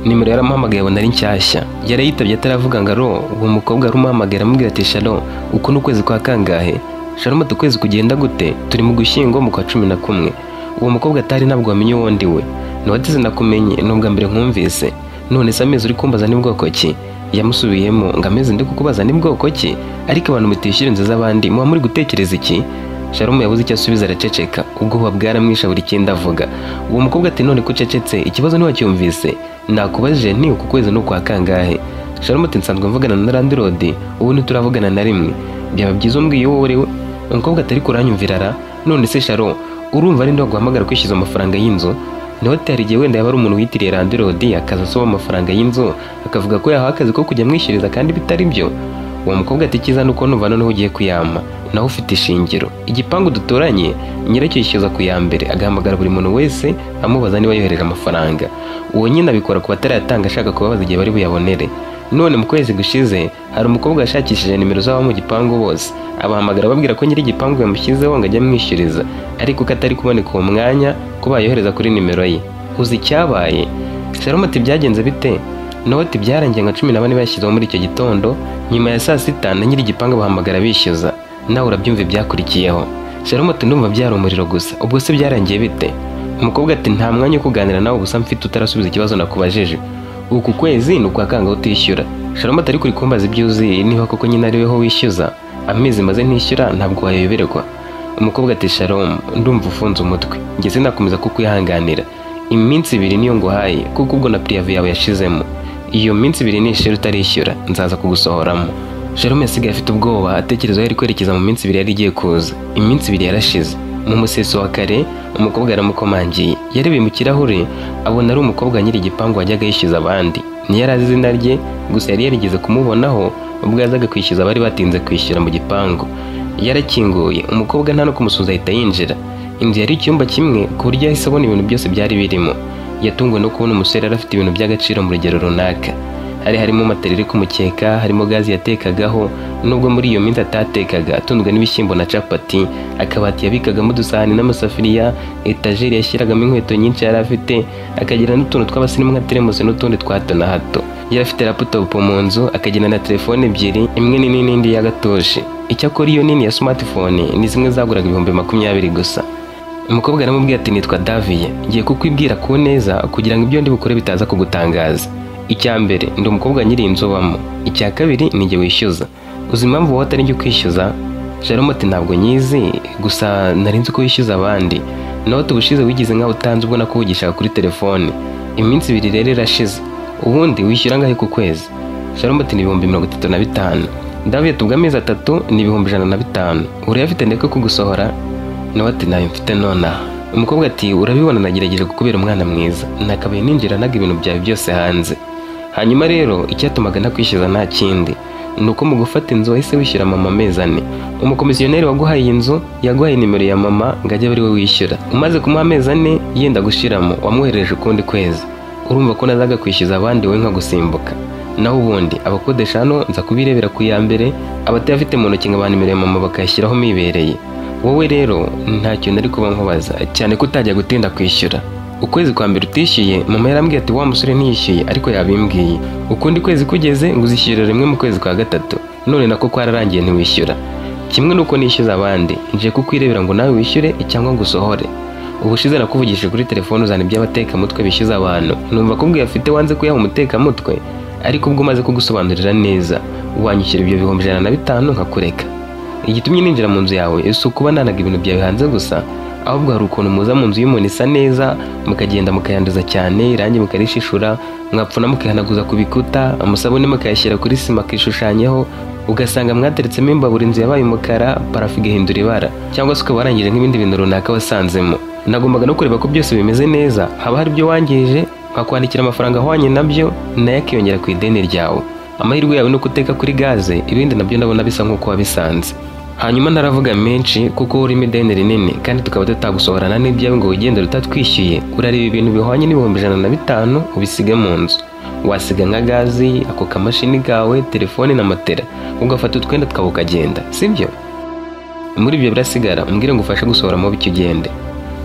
Nimero yaramuhamagaye abona ari nshyashya. Yarayitabye ataravuga ngo aro, uwo mukobwa arumuhamagara amubwira ati Shalom, uku ni ukwezi kwa kangahe? Shalom ati ukwezi kugenda gute? Turi mu Gushyingo mu kwa 11. Uwo mukobwa atari ntabwo wamenye uwo ndi we. Ntiwatize nakumenye, ni ubwa mbere nkumvise. None se amezi uri kumbaza ni bwoko ki? Yamusubiyemo ngo amezi ndi kukubaza ni bwoko ki? Ariko abantu mutishyura inzu z'abandi muba muri gutekereza iki? Shalom yabuze icyo asubiza araceceka, ubwoba bwaramwishe buri kindi avuga. Uwo mukobwa ati none ko ucecetse, ikibazo ntiwacyumvise? Nakubajije nti uku kwezi ni ukwa kangahe? Shalom ati nsanzwe mvugana na landlord, ubu ntituravugana na rimwe. Byaba byiza umbwiye uwo uri we. Umukobwa atari kuranyumvira ra, none se Shalom, urumva ari waguhamagara kwishyuza amafaranga y'inzu? Niho hari igihe wenda yaba ari umuntu witiriye landlord akaza asoma amafaranga y'inzu akavuga ko yahawe akazi ko kujya amwishyuriza kandi bitari byo. Uwo mukobwa ati cyiza nuko numva noneho ugiye kuyampa, naho ufite ishingiro. Igipangu duturanye nyiracyo yishyuza ku ya mbere, agahamagara buri muntu wese amubaza niba yohereje amafaranga. Uwo nyine abikora ku batarayatanga ashaka kubabaza igihe bari buyabonere. None mu kwezi gushize hari umukobwa yashakishije nimero z'abo mu gipangu bose, abahamagara ababwira ko nyiri igipangu yamushyizeho ngo ajye amwishyuriza, ariko ko atari kuboneka uwo mwanya ko bayohereza kuri nimero ye. Uzi icyabaye? Shalom ati byagenze bite? Nawe ati byarangiye nka 14 bashyizeho muri icyo gitondo, nyuma ya saa sita na nyiri igipangu bahamagara bishyuza. Nawe urabyumva ibyakurikiyeho. Shalom ati ndumva byari umuriro gusa, ubwo se byarangiye bite? Umukobwa ati nta mwanya wo kuganira nawe ubusa mfite utarasubiza ikibazo nakubajije. Uku kwezi ni ukwa kangahe utishyura? Shalom ati ariko uri kumbaza ibyo uzi niba koko nyine ari weho wishyuza? Amezi maze ntishyura ntabwo wayoberwa. Umukobwa ati Shalom, ndumva ufunze umutwe, njye sinakomeza kukwihanganira. Iminsi ibiri niyo nguhaye kuko ubwo na priave yawe yashizemo. Iyo minsi ibiri nishira utarishyura nzaza kugusohoramo. Shalom yasigaye afite ubwoba atekereza aho yari kwerekeza mu minsi ibiri yari igiye kuza. Iminsi ibiri yarashize. Mu museso wa kare umukobwa yaramukomangiye. Yarebeye mu kirahure abona ari umukobwa nyiri igipangu wajyaga yishyuza abandi. Ntiyari azi izina rye, gusa yari yarigeze kumubonaho ubwo yazaga kwishyuza abari batinze kwishyura mu gipangu. Yarakinguye, umukobwa nta no kumusuhuza ahita yinjira. Inzu yari icyumba kimwe ku buryo yahise abona ibintu byose byari birimo. Yatunguwe no kubona umusore yari afite ibintu by'agaciro mu rugero runaka. Hari harimo matera iri ku mukeka, harimo gazi yatekagaho, nubwo muri iyo minsi atatekaga, atunzwe n'ibishyimbo na capati, akabati yabikagamo udusahani n'amasafuriya, etajeri yashyiragamo inkweto nyinshi yari afite, akagira n'utuntu tw'abasirimu nka teremusi n'utundi twa hato na hato. Yari afite laptop mu nzu, akagira na telefone ebyiri, imwe nini n'indi ya gatoshi. Icyakora iyo nini ya smartphone ni zimwe zaguraga 20,000 gusa. Umukobwa aramubwira ati nitwa Daviye, ngiye kukwibwira ku neza kugira ngo ibyo ndi bukore bitaza kugutangaza. Icya mbere ndi umukobwa nyiri inzu ubamo. Icya kabiri ni njye wishyuza. Uzi impamvu wowe atari njye ukwishyuza? Shalom ati ntabwo nyizi, gusa nari nzi ko wishyuza abandi. Nawe tubushize wigize nkaho utanze ubwo nakuvugishaga kuri telefone. Iminsi ibiri rero irashize. Ubundi wishyura angahe ku kwezi? Shalom ati ni 35,000. Daviye tubwa amezi atatu ni 105,000. Urayafite ndeke kugusohora? Nawe ati nayo mfite nonaha. Umukobwa ati urabibona nagerageje kukubera umwana mwiza, nakabaye ninjira naga ibintu byawe byose hanze. Hanyuma rero icyatumaga nakwishyuza nta kindi ni uko mu gufata inzu wahise wishyura mama amezi ane. Umukomisiyoneri waguhaye iyi nzu yaguhaye nimero ya mama ngo ajye ari we wishyura. Umaze kumuha amezi ane yenda gushiramo wamwohereje ukundi kwezi. Urumva ko nazaga kwishyuza abandi wowe nkagusimbuka. Naho ubundi abakodesha hano nza kubirebera ku ya mbere, abatayafite mu ntoki nkabaha nimero ya mama bakayashyiraho mibereye. Wowe rero ntacyo nari kuba nkubaza cyane ko utajya gutinda kwishyura. Ukwezi kwa mbere utishyuye mama yarambwiye ati wa musore ntiyishyuye ariko yabimbwiye. Ukundi kwezi kugeze ngo uzishyurira rimwe mu kwezi kwa gatatu, none nako kwararangiye ntiwishyura. Kimwe nuko nishyuza abandi, nje kukwirebera ngo nawe wishyure cyangwa ngo usohore. Ubushize nakuvugishije kuri telefone uzana iby'abatekamutwe bishyuza abantu, numva kubwiye afite wanze kuyaha umutekamutwe, ariko ubwo umaze kugusobanurira neza wanyishyura ibyo 105,000 nkakureka. Igitumye ninjira mu nzu yawe si ukuba nanaga ibintu byawe hanze gusa, ahubwo hari ukuntu muza mu nzu y'umuntu isa neza, mukagenda mukayanduza cyane, irangi mukarishishura, mwapfuna mukihanaguza ku bikuta, amasabune mukayashyira kuri sima akishushanyaho, ugasanga mwateretsemo imbabura inzu yabaye umukara, parafu igahindura ibara, cyangwa se ukaba warangije nk'ibindi bintu runaka wasanzemo. Nagombaga no kureba ko byose bimeze neza, haba hari ibyo wangije, nkakwandikira amafaranga ahwanye nabyo, nayo akiyongera ku ideni ryawe. Amahirwe yawe ni uko uteka kuri gaze, ibindi nabyo ndabona bisa nk'uko wabisanze. Hanyuma ntaravuga menshi kuko urimo ideni rinini kandi tukaba tutagusohorana n'ibyawe ngo wigendere utatwishyuye. Urareba ibintu bihwanye n'105,000 ubisige mu nzu. Wasiga nka gazi, ako kamashini kawe, telefone na matera, ugafata utwenda twawe ukagenda, sibyo? Muri ibyo birasigara umbwire ngo ufashe gusohoramo bityo ugende.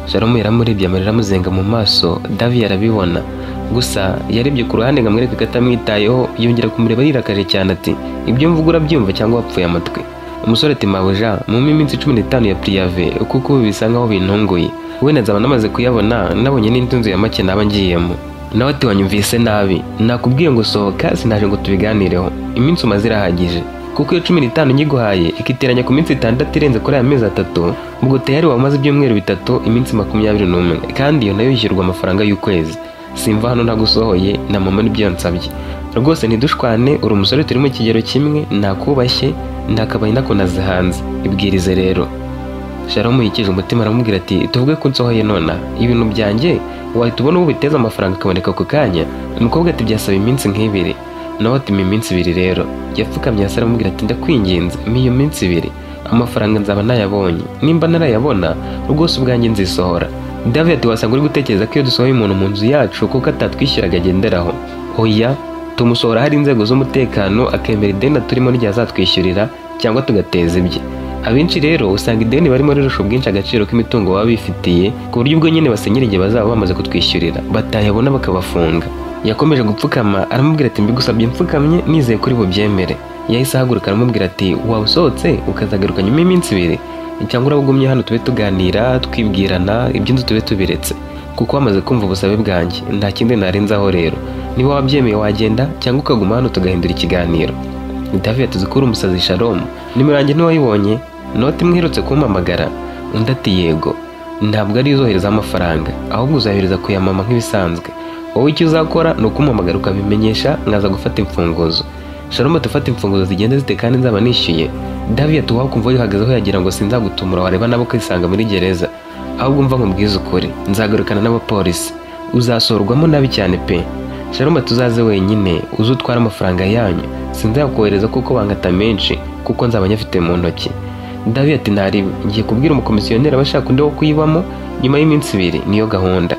Shalom yaramurebye amarira amuzenga mu maso, Davi arabibona. Gusa yarebye ku ruhande ngo amwereke ko atamwitayeho, yongera kumureba yirakaje cyane ati ibyo mvuga urabyumva cyangwa wapfuye amatwi? Umusore ati mabuja, mumpe iminsi 15 ya priyave kuko ubu bisa nkaho bintunguye, wenda nzaba namaze kuyabona nabonye n'indi nzu ya make naba ngiyemo. Nawe ati wanyumvise nabi, nakubwiye ngo sohoka, sinaje ngo tubiganireho, iminsi umaze irahagije kuko iyo 15 nyiguhaye ikiteranya ku minsi 6 irenze kuri aya mezi 3, ubwo tayari wamaze ibyumweru 3, iminsi 21, kandi iyo nayo yishyurwa amafaranga y'ukwezi. Simva hano ntagusohoye na mama nibyo yansabye. Rwose ntidushwane, uri umusore turi mu kigero kimwe, nakubashye ntakabaye nakunaze hanze, ibwirize rero. Shalom yikije umutima aramubwira ati tuvuge ko nsohoye nona ibintu byanjye wahita ubona ubu biteza amafaranga akaboneka ako kanya. Umukobwa ati byasaba iminsi nk'ibiri. Nawe ati iminsi 2 rero. Yapfukamye hasi aramubwira ati ndakwinginze mpa iyo minsi 2, amafaranga nzaba nayabonye, nimba narayabona rwose ubwanjye nzisohora. David ati wasanga uri gutekereza ko iyo dusohoye umuntu mu nzu yacu kuko atatwishyuraga agenderaho. Oya, tumusohora hari inzego z'umutekano akemera ideni turimo ryazatwishyurira cyangwa tugateza ibye. Abenshi rero usanga ideni barimo rirusha ubwinshi agaciro k'imitungo baba bifitiye, ku buryo ubwo nyine basenyera igihe bazaba bamaze kutwishyurira, batayabona bakabafunga. Yakomeje gupfukama aramubwira ati mbigusabye mfukamye nizeye kuri bubyemere. Yahise ahaguruka aramubwira ati waba usohotse ukazagaruka nyuma y'iminsi 2 cyangwa urabugumye hano tube tuganira twibwirana iby'inzu tube tubiretse, kuko wamaze kumva ubusabe bwanjye nta kindi narenzaho. Rero niba wabyemeye wagenda cyangwa ukaguma hano tugahindura ikiganiro. David ati uzikura umusazi Shalom, nimero yanjye ntiwayibonye? Noti imwe iherutse kumpamagara. Undi ati yego, ntabwo ari izohereza amafaranga, ahubwo uzayohereza ku ya mama nk'ibisanzwe. Wowe icyo uzakora ni ukumuhamagara ukabimenyesha nkaza gufata imfunguzo. Shalom ati ufata imfunguzo zigenda zite kandi nzaba nishyuye? David ati wakumva wihagazeho yagira ngo sinzagutumura, wareba nabo ukisanga muri gereza. Ahubwo umva nkubwize ukuri, nzagarukana n'abapolisi, uzasorwamo nabi cyane pe. Shalom ati uzaze wenyine uze utware amafaranga yanyu, sinzakohereza kuko bangata menshi, kuko nzaba nyafite mu ntoki. David ati ntari ngiye kubwira umukomisiyoneri abashaka undi wo kuyibamo nyuma y'iminsi 2, niyo gahunda.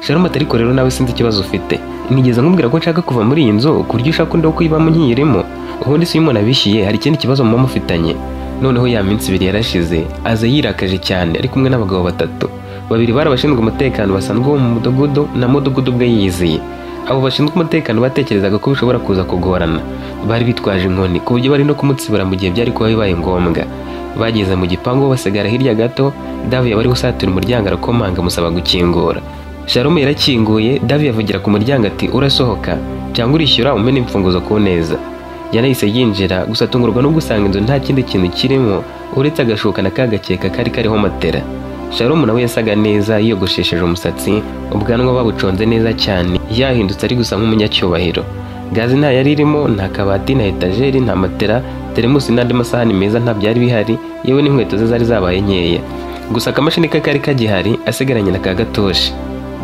Shalom ati ariko rero nawe sinzi ikibazo ufite, nigeze nkubwira ko nshaka kuva muri iyi nzu ku buryo ushaka undi wo kuyibamo nkiyirimo? Ubundi si iyo umuntu abishyuye hari ikindi kibazo muba mufitanye. Noneho ya minsi 2 yarashize, aza yirakaje cyane ari kumwe n'abagabo 3, babiri bari abashinzwe umutekano basanzwe bo mu mudugudu na mudugudu ubwe yiyiziye. Abo bashinzwe umutekano batekerezaga ko bishobora kuza kugorana, bari bitwaje inkoni ku buryo bari no kumutsibura mu gihe byari kuba bibaye ngombwa. Bageze mu gipangu basigara hirya gato, David wari usatira umuryango arakomanga amusaba gukingura. Shalom yarakinguye, David avugira ku muryango ati urasohoka cyangwa urishyura umene imfunguzo ku neza. Yanahise yinjira, gusa atungurwa no gusanga inzu nta kindi kintu kirimo uretse agashuka na kagakeka kari kariho matera. Shalom nawe yasaga neza, yiyogoshesheje umusatsi, ubwanwa babuconze neza cyane, yahindutse ari gusa nk'umunyacyubahiro. Gazi nta yari irimo, nta kabati, nta etajeri, nta matera, teremusi n'andi masahani meza nta byari bihari, yewe n'inkweto ze zari zabaye nkeya. Gusa akamashini ke kari kagihari, asigaranye na ka gatoshi.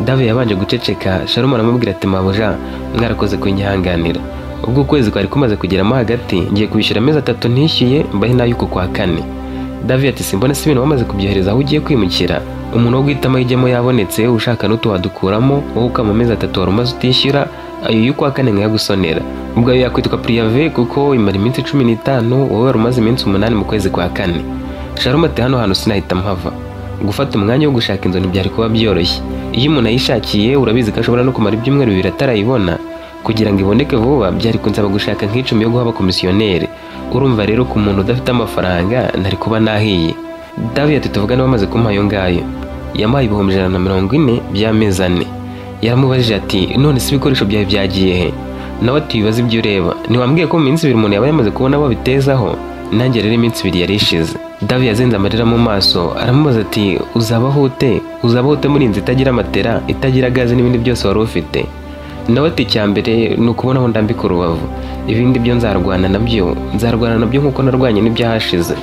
David yabanje guceceka, Shalom aramubwira ati mabuja, mwarakoze kunyihanganira. Ubwo ukwezi kwari kumaze kugeramo hagati, ngiye kubishyura amezi 3 ntishyuye, mbahe n'ay'uku kwa 4. David ati simbona si ibintu wamaze kubyohereza aho ugiye kwimukira. Umuntu wo guhitamo ijyemo yabonetse, ushaka n'utuwadukuramo, wowe ukama amezi 3 wari umaze utishyura, ayo y'ukwa 4 nkayagusonera. Ubwo ayo yakwitwa priyave kuko imara iminsi 15, wowe wari umaze iminsi 8 mu kwezi kwa 4. Shalom ati hano hantu sinahita mpava. Gufata umwanya wo gushaka inzu ntibyari kuba byoroshye. Iyo umuntu ayishakiye urabizi ko ashobora no kumara ibyumweru 2 atarayibona. Kugira ngo iboneke vuba byari kunsaba gushaka nk'icumi yo guha abakomisiyoneri. Urumva rero ku muntu udafite amafaranga ntari kuba nahiye. David ati tuvugane bamaze kumpa ayo ngayo. Yampaye 140,000 by'amezi 4. Yaramubajije ati none se ibikoresho byawe byagiye he? Nawe ati ibibazo ibyo ureba, ntiwambwiye ko mu minsi 2 umuntu yaba yamaze kubona abo bitezaho? Nanjye rero iminsi 2 yari ishize. David yazenze amarira mu maso aramubaza ati uzabaho ute? Uzabaho ute muri inzu itagira matera, itagira gaze n'ibindi byose wari ufite? Nawe ati icya mbere ni ukubona aho ndambika urubavu, ibindi byo nzarwana nabyo, nzarwana nabyo nk'uko narwanye n'ibyahashize.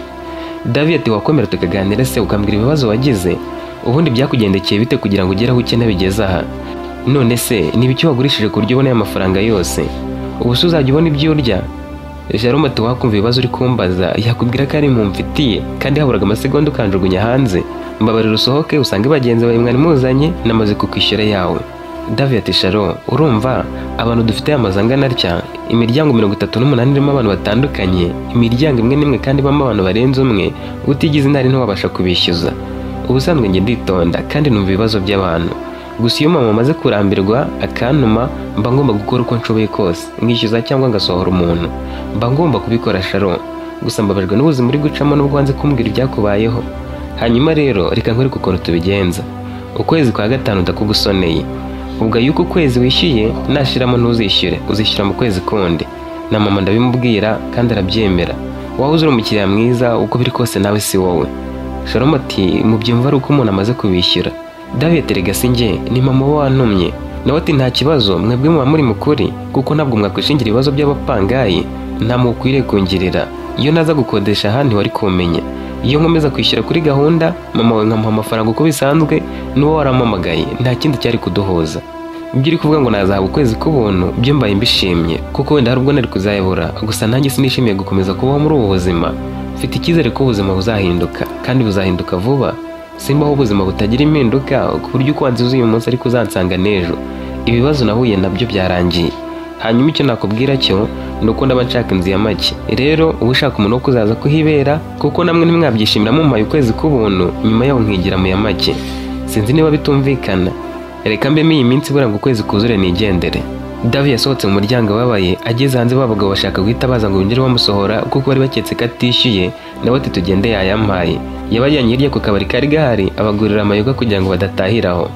David ati wakomera tukaganira se ukambwira ibibazo wagize, ubundi byakugendekeye bite kugira ngo ugere aho ukena bigeze aha? None se niba icyo wagurishije ku buryo ubona aya mafaranga yose, ubu se uzajya ubona ibyo urya? Shalom ati wakumva ibibazo uri kumbaza, yakubwira ko ari mumfitiye kandi haburaga amasegonda ukanjugunya hanze. Mbabarira usohoke usange bagenzi bawe mwari muzanye, namaze kukwishyura yawe. David ati Shalom, urumva abantu dufite amazu angana atya, imiryango 38 irimo abantu batandukanye, imiryango imwe n'imwe kandi ibamo abantu barenze umwe, utigize intari ntiwabasha kubishyuza. Ubusanzwe njye nditonda kandi numva ibibazo by'abantu. Gusa iyo mama amaze kurambirwa akantuma, mba ngomba gukora uko nshoboye kose, nkishyuza cyangwa ngasohora umuntu. Mba ngomba kubikora Sharo. Gusa mbabajwe n'ubuzima uri gucamo nubwo wanze kumbwira ibyakubayeho. Hanyuma rero reka nkwereke ukuntu tubigenza. Ukwezi kwa gatanu ndakugusoneye. Ubwo yuko ukwezi wishyuye nashiramo ntuzishyure, uzishyura mu kwezi kundi. Na mama ndabimubwira kandi arabyemera. Wowe uri umukiriya mwiza, uko biri kose nawe si wowe. Shalom ati mubyumva ari uko umuntu amaze kubishyura. David erega si njye, ni mama wantumye. Nawe ati nta kibazo, mwebwe muba muri mukuri kuko ntabwo mwakwishingira ibibazo by'abapangayi, nta mukwiriye kungirira. Iyo naza gukodesha aha ntiwari kumenya. Iyo nkomeza kwishyura kuri gahunda, mama we nkamuha amafaranga uko bisanzwe, n'uwo warampamagaye, nta kindi cyari kuduhuza. Ibyo uri kuvuga ngo nazahabwa ukwezi k'ubuntu, byo mbaye mbishimye, kuko wenda hari ubwo nari kuzayobora. Gusa nanjye sinishimiye gukomeza kubaho muri ubu buzima. Mfite icyizere ko ubuzima buzahinduka, kandi buzahinduka vuba. Simbaho ubuzima butagira impinduka, ku buryo uko wanziza uyu munsi ariko uzansanga n'ejo. Ibibazo nahuye nabyo byarangiye. Hanyuma icyo nakubwira cyo ni uko ndaba nshaka inzu ya make. Rero uba ushaka umuntu wo kuzaza kuhibera, kuko namwe ntimwabyishimira mumpaye ukwezi k'ubuntu, nyuma yaho nkigira mu ya make. Sinzi niba bitumvikana. Reka mbemo iyi minsi ibura ngo ukwezi kuzure nigendere. Davi yasohotse mu muryango ababaye, ageze hanze ba bagabo bashaka guhita baza ngo binjire bamusohora kuko bari baketse ko atishyuye, nawe ati tugende yayampaye. Yabajyanye hirya ku kabari kari gahari, abagurira amayoga kugira ngo badatahiraho.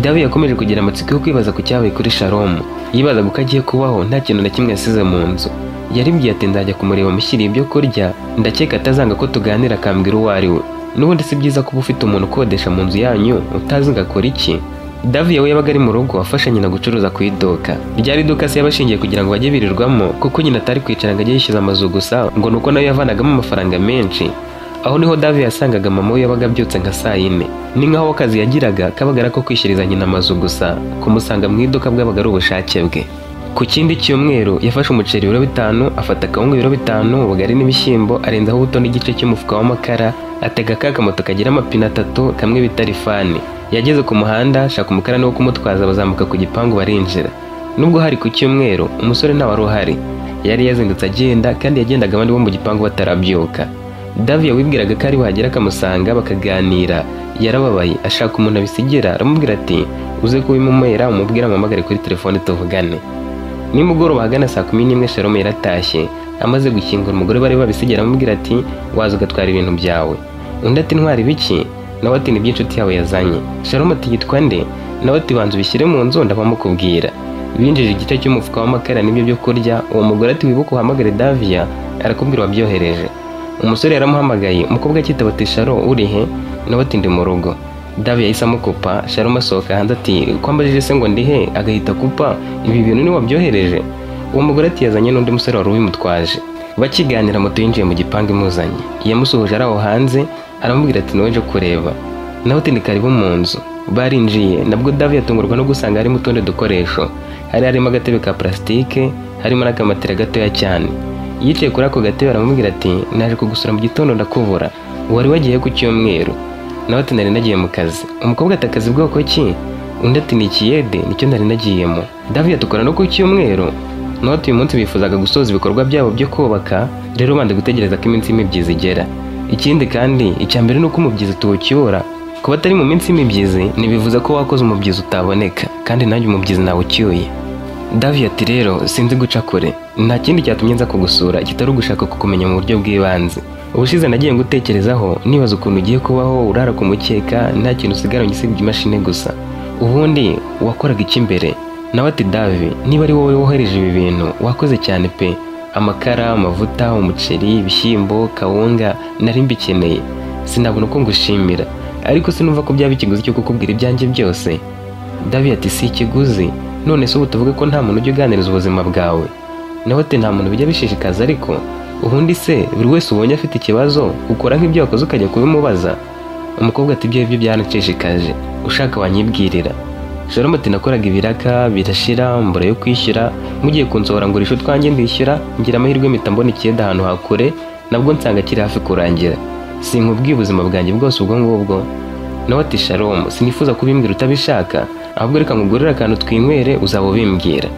Davi yakomeje kugira amatsiko yo kwibaza ku cyabaye kuri Shalom. Yibazaga uko agiye kubaho nta kintu na kimwe yasize mu nzu. Yaribwiye ati nzajya kumureba mushyiriye ibyo kurya, ndakeka atazanga ko tuganira akambwira uwo ari we. N'ubundi si byiza kuba ufite umuntu ukodesha mu nzu yanyu utazi ngo akora iki. Davi we yabaga ari mu rugo afasha nyina gucuruza ku iduka. Ryari iduka se yabashingiye kugira ngo bajye birirwamo, kuko nyina atari kwicara ngo ajye yishyuza amazu gusa, ngo nuko nayo yavanagamo amafaranga menshi. Aho niho Davi yasangaga mama we yabaga abyutse nka saa yine. Ni nkaho akazi yagiraga kabaga ko kwishyiriza nyina amazu gusa, kumusanga mu iduka bwabaga ari ubushake bwe. Ku kindi cyumweru yafashe umuceri ibiro 5, afata akawunga ibiro 5, ubugari n'ibishyimbo, arenzaho ubuto n'igice cy'umufuka w'amakara, atega ka kamoto kagira amapine 3 kamwe bita rifani. Yageze ku muhanda ashaka umukarani wo kumutwaza, bazamuka ku gipangu barinjira. Nubwo hari ku cyumweru, umusore ntawe wari uhari. Yari yazindutse agenda, kandi yagendaga abandi bo mu gipangu batarabyuka. Davi wibwiraga ko ari buhagera akamusanga bakaganira, yarababaye ashaka umuntu abisigira, aramubwira ati uze kubimumera umubwira amuhamagare kuri telefone tuvugane. Nimugoroba ahagana saa 11 Shalom yaratashye, amaze gukingura umugore bari babisigira aramubwira ati waza ugatwara ibintu byawe. Undi ati ntwara ibiki? Nawe ati ni by'inshuti yawe yazanye. Shalom ati yitwa nde? Nawe ati banza ubishyire mu nzu ndabamukubwira. Binjije igice cy'umufuka w'amakara n'ibyo byo kurya, uwo mugore ati wibuke uhamagare Davia arakubwira wabyohereje. Umusore yaramuhamagaye, umukobwa akitaba ati Sharo uri he? Nawe ati ndi mu rugo. Davi yahise amukupa, Shalom asohoka hanze ati ko ambajije se ngo ndi he? Agahita akupa, ibi bintu ni wabyohereje? Uwo mugore ati yazanye n'undi musore wari ubimutwaje. Bakiganira moto yinjiye mu gipangu imuzanye. Yamusuhuje ari aho hanze, aramubwira ati nawe nje kureba. Nawe ati ni karibu mu nzu. Barinjiye, nabwo Davi yatungurwa no gusanga harimo utundi dukoresho. Hari harimo agatebe ka plastique, harimo n'akamatera gatoya cyane. Yicaye kuri ako gatebe aramubwira ati naje kugusura mu gitondo ndakubura, wari wagiye ku cyumweru. Nawe ati nari nagiye mu kazi. Umukobwa ati akazi bwoko ki? Undi ati ni ikiyede, nicyo nari nagiyemo. Davi yatukora no ku cyumweru. Nawe ati uyu munsi bifuzaga gusoza ibikorwa byabo byo kubaka, rero bande gutegereza ko iminsi y'imibyizi igera. Ikindi kandi icya mbere ni uko umubyizi tuwucyura. Kuba atari mu minsi y'imibyizi ntibivuze ko wakoze umubyizi utaboneka, kandi nanjye umubyizi nawucyuye. Davi ati rero sinzi guca kure, nta kindi cyatumye nza kugusura kitari ugushaka kukumenya mu buryo bw'ibanze. Ubushize nagiye ngutekerezaho nibaza ukuntu ugiye kubaho urara ku mukeka nta kintu usigaranye usibye imashini gusa. Ubundi wakoraga iki mbere? Nawe ati Davi, niba ari wowe wohereje ibi bintu wakoze cyane pe. Amakara, amavuta, umuceri, ibishyimbo, kawunga nari mbikeneye. Sinabona uko ngushimira, ariko sinumva ko byaba ikiguzi cyo kukubwira ibyanjye byose. Davi ati si ikiguzi, none se ubu tuvuge ko nta muntu ujya uganiriza ubuzima bwawe? Nawe ati nta muntu bijya bishishikaza, ariko ubundi se buri wese ubonye afite ikibazo ukora nk'ibyo wakoze ukajya kubimubaza? Umukobwa ati ibyo byaranshishikaje, ushaka wanyibwirira. Shalom ati nakoraga ibiraka birashira, mbura yo kwishyura, mugiye kunsohora ngurisha utwanjye ndishyura, ngira amahirwe mpita mbona ikiyede ahantu hakure, nabwo nsanga kiri hafi kurangira. Sinkubwiye ubuzima bwanjye bwose ubwo ngubwo. Nawe ati Shalom, sinifuza kubimbwira utabishaka, ahubwo reka nkugurire akantu twinywere uzaba ubimbwira.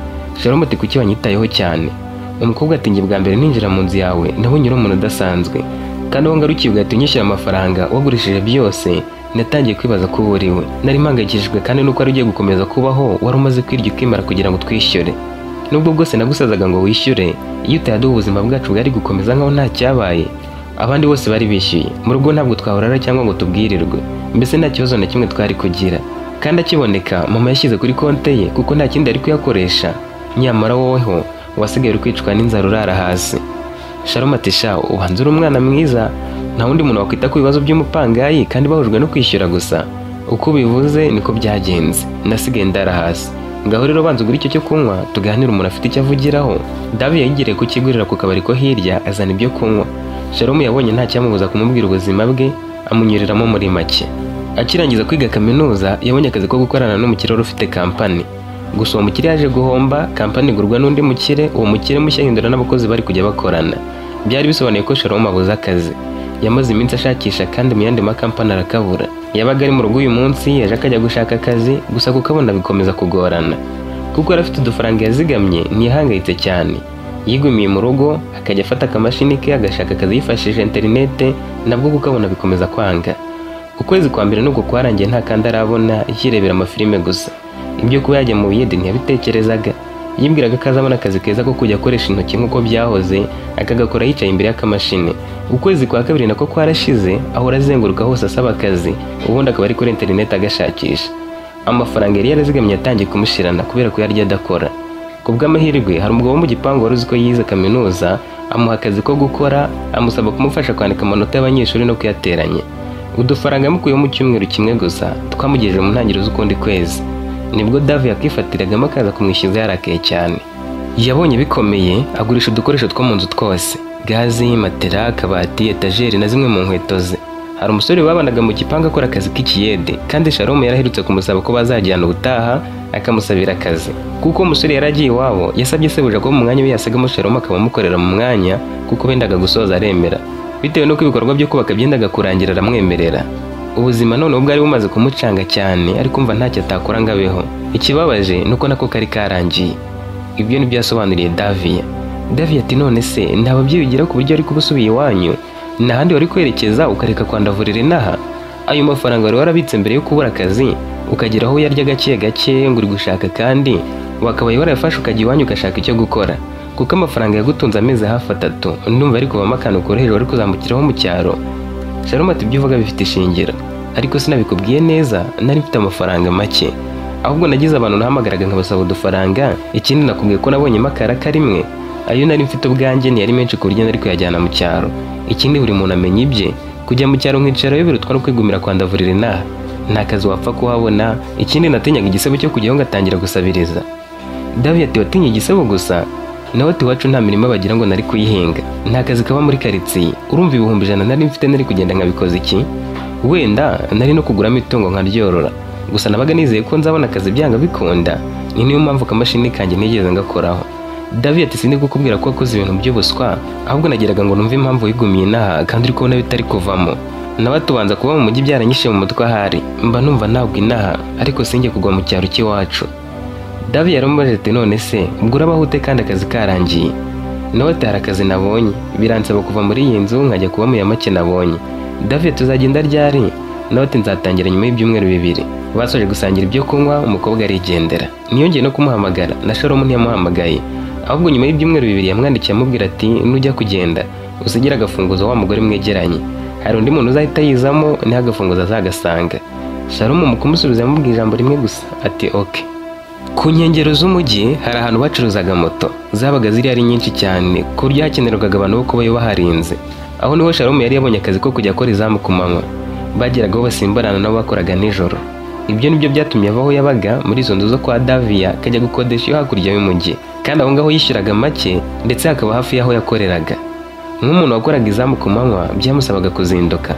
Shalom ati kuki wanyitayeho cyane? Umukobwa ati njye bwa mbere ninjira mu nzu yawe nabonye uri umuntu udasanzwe, kandi aho ngarukiye ugahita unyishyura amafaranga wagurishije byose, Natangiye kwibaza ko uburiwe. Nari mpangayikishijwe kandi nuko wari ugiye gukomeza kubaho, wari umaze kwirya ukimara kugira ngo twishyure. Nubwo bwose nagusazaga ngo wishyure, iyo utayaduha ubuzima bwacu bwari gukomeza nkaho nta cyabaye. Abandi bose bari bishyuye. Mu rugo ntabwo twahorara cyangwa ngo tubwirirwe. Mbese nta kibazo na kimwe twari kugira. Kandi akiboneka mama yashyize kuri konte ye kuko nta kindi ari kuyakoresha. Nyamara woweho wasigaye uri kwicwa n'inzara urara hasi. Shalom ati sha ubanza uri umwana mwiza, nta wundi muntu wakwita ku bibazo by'umupangayi kandi bahujwe no kwishyura gusa. Uko ubivuze niko byagenze, nasigaye ndara hasi. Ngaho rero banza ugure icyo cyo kunywa tuganire, umuntu afite icyo avugiraho. Davi yayigiriye kukigurira ku kabari ko hirya azana ibyo kunywa. Shalom yabonye nta cyamubuza kumubwira ubuzima bwe, amunyuriramo muri make. Akirangiza kwiga kaminuza yabonye akazi ko gukorana n'umukire wari ufite kampani. Gusa uwo mukire yaje guhomba, kampani igurwa n'undi mukire, uwo mukire mushya ahindura n'abakozi bari kujya bakorana. Byari bisobanuye ko Shalom abuze akazi. Yamaze iminsi ashakisha kandi mu yandi makampani arakabura. Yabaga ari mu rugo uyu munsi, yaje akajya gushaka akazi, gusa kukabona bikomeza kugorana. Kuko yari afite udufaranga yazigamye, ntiyahangayitse cyane. Yigumiye mu rugo, akajya afata akamashini ke agashaka akazi yifashishije interinete, nabwo kukabona bikomeza kwanga. Ukwezi kwa mbere nubwo kwarangiye nta kandi arabona, yirebera amafilime gusa. Ibyo kuba yajya mu biyede ntiyabitekerezaga. Yibwiraga ko azabona akazi keza ko kujya akoresha intoki nk'uko byahoze, akagakora yicaye imbere y'akamashini. Ukwezi kwa kabiri nako kwarashize, ahora azenguruka hose asaba akazi, ubundi akaba ari kuri interineti agashakisha. Amafaranga yari yarazigamye yatangiye kumushirana kubera ko yarya adakora. Ku bw'amahirwe hari umugabo wo mu gipangu wari uzi ko yize kaminuza, amuha akazi ko gukora, amusaba kumufasha kwandika amanota y'abanyeshuri no kuyateranya. Udufaranga yamukuyeho mu cyumweru kimwe gusa, twamugejeje mu ntangiriro z'ukundi kwezi. Nibwo Davi yakifatiragamo akaza kumwishyuza yarakaye cyane. Yabonye bikomeye, agurisha udukoresho two mu nzu twose: gazi, matera, akabati, etajeri na zimwe mu nkweto ze. Hari umusore babanaga mu gipangu akora akazi k'ikiyede, kandi Shalom yaraherutse kumusaba ko bazajyana ubutaha akamusabira akazi. Kuko umusore yaragiye iwabo, yasabye sebuja ko mu mwanya we yasigamo Shalom akaba amukorera mu mwanya, kuko bendaga gusoza aremera. Bitewe n'uko ibikorwa byo kubaka byendaga kurangira aramwemerera. Ubuzima none ubwo ari bumaze kumucanga cyane, ariko umva ntacyo atakora ngo abeho. Ikibabaje nuko nako kari karangiye. Ibyo nibyo yasobanuriye Daviya. Daviya ati none se nta babyeyi ugira ku buryo ari kuba usubiye iwanyu? Nta handi wari kwerekeza ukareka kwandavurira inaha? Ayo mafaranga wari warabitse mbere yo kubura akazi, ukagera aho uyarya gake gake ngo uri gushaka, kandi wakabaye warayafashe ukajya iwanyu ugashaka icyo gukora. Kuko amafaranga yagutunze amezi hafi 3, ndumva ari kuvamo akantu koroheje wari kuzamukiraho mu cyaro. Shalom ati ibyo uvuga bifite ishingiro, ariko sinabikubwiye neza, nari mfite amafaranga make. Ahubwo nagize abantu nahamagaraga nkabasaba udufaranga. Ikindi nakubwiye ko nabonyemo akaraka rimwe, ayo nari mfite ubwanjye ntiyari menshi ku buryo nari kuyajyana mu cyaro. Ikindi buri muntu amenya ibye, kujya mu cyaro nkicarayo birutwa no kwigumira kwandavurira inaha. Nta kazi wapfa kuhabona. Ikindi natinyaga igisebo cyo kujyaho ngatangira gusabiriza. Davi ati watinye igisebo gusa? Nawe ati iwacu nta mirima bagira ngo nari kuyihinga, nta kazi kaba muri karitsiye. Urumva 100,000 nari mfite nari kugenda nkabikoza iki? Wenda nari no kuguramo itungo nkaryorora. Gusa nabaga nizeye ko nzabona akazi byanga bikunda, ni niyo mpamvu akamashini kanjye nigeze ngakoraho. Davi ati sindi kukubwira ko wakoze ibintu by'ubuswa, ahubwo nageraga ngo numve impamvu wigumiye inaha kandi uri kubona bitari kuvamo. Nawe tubanza kuba mu mujyi byaranyishe mu mutwe ahari, mba numva ntabwo inaha, ariko sinjye kugwa mu cyaro cy'iwacu. Davi yaramubajije ati none se ubwo urabaho ute kandi akazi karangiye? Nawe ati hari akazi nabonye, biransaba kuva muri iyi nzu nkajya kuba mu ya make nabonye. Davi tuzagenda ryari? Nawe ati nzatangira nyuma y'ibyumweru 2. Basoje gusangira ibyo kunywa, umukobwa arigendera. Ntiyongeye no kumuhamagara, na Shalom ntiyamuhamagaye. Ahubwo nyuma y'ibyumweru 2 yamwandikiye amubwira ati nujya kugenda usigire agafunguzo wa mugore mwegeranye, hari undi muntu uzahita yizamo niho agafunguzo azagasanga. Shalom mu kumusubiza yamubwiye ijambo rimwe gusa ati okay. Ku nkengero z'umujyi hari ahantu bacuruzaga moto, zabaga ziri ari nyinshi cyane ku buryo hakenerwaga abantu bo kuba baharinze. Aho niho Shalom yari yabonye akazi ko kujya akora izamu ku manywa. Bageragaho basimburana nabo bakoraga nijoro. Ibyo nibyo byatumye ava aho yabaga muri izo nzu zo kwa Daviya akajya gukodesha iyo hakurya y'umujyi, kandi aho ngaho yishyuraga make ndetse hakaba hafi y'aho yakoreraga. Nk'umuntu wakoraga izamu ku manywa byamusabaga kuzinduka.